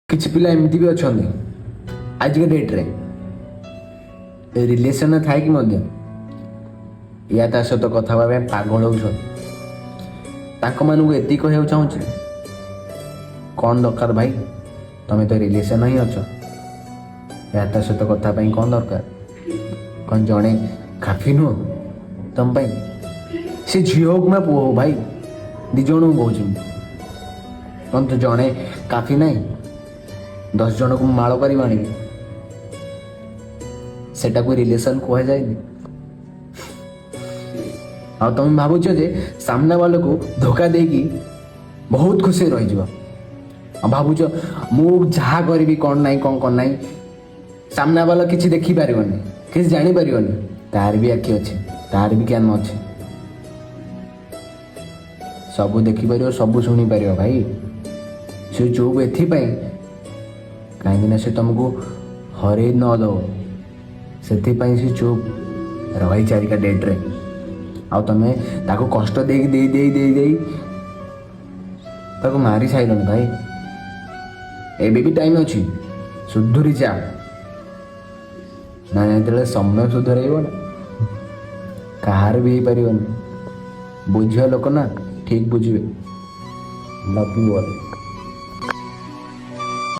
କିଛି ପିଲା ଏମିତି ବି ଅଛନ୍ତି ଆଜିକା ଡେଟ୍ରେ, ରିଲେସନରେ ଥାଇକି ମଧ୍ୟ ୟା ତା ସହିତ କଥା ହେବା ପାଇଁ ପାଗଳ ହେଉଛନ୍ତି। ତାଙ୍କମାନଙ୍କୁ ଏତିକି କହିବାକୁ ଚାହୁଁଛି, କ'ଣ ଦରକାର ଭାଇ? ତମେ ତ ରିଲେସନ୍ ହିଁ ଅଛ, ୟା ତା ସହିତ କଥା ପାଇଁ କ'ଣ ଦରକାର? କ'ଣ ଜଣେ କାଫି ନୁହଁ ତମ ପାଇଁ? ସେ ଝିଅ ହଉ କିମ୍ବା ପୁଅ ହଉ ଭାଇ, ଦି ଜଣଙ୍କୁ କହୁଛି ମୁଁ। କ'ଣ ତ ଜଣେ କାଫି ନାହିଁ? 10 ଜଣକୁ ମାଳ କରିବ ଆଣିକି, ସେଟାକୁ ରିଲେସନ୍ କୁହାଯାଏନି। ଆଉ ତମେ ଭାବୁଛ ଯେ ସାମ୍ନା ବାଲାକୁ ଧୋକା ଦେଇକି ବହୁତ ଖୁସିରେ ରହିଯିବ, ଆଉ ଭାବୁଛ ମୁଁ ଯାହା କରିବି, କ'ଣ ନାହିଁ, କ'ଣ କ'ଣ ନାହିଁ, ସାମ୍ନା ବାଲା କିଛି ଦେଖିପାରିବନି, କିଛି ଜାଣିପାରିବନି। ତାର ବି ଆଖି ଅଛି, ତାର ବି ଜ୍ଞାନ ଅଛି, ସବୁ ଦେଖିପାରିବ, ସବୁ ଶୁଣିପାରିବ ଭାଇ। ସେ ଚୁପ୍ ଏଥିପାଇଁ କାହିଁକିନା ସେ ତମକୁ ହରେଇ ନ ଦବ, ସେଥିପାଇଁ ସେ ଚୁପ୍ ରହିଛି ଆଜିକା ଡେଟ୍ରେ। ଆଉ ତମେ ତାକୁ କଷ୍ଟ ଦେଇକି, ଦେଇ ଦେଇ ଦେଇ ଦେଇ ତାକୁ ମାରି ସାରିଲଣି ଭାଇ। ଏବେ ବି ଟାଇମ୍ ଅଛି, ସୁଧୁରି ଯା ନା। ଯେତେବେଳେ ସମୟ ସୁଧରେଇବ ନା, କାହାର ବି ହେଇପାରିବନି। ବୁଝିବା ଲୋକ ନା ଠିକ୍ ବୁଝିବେ। Love you all.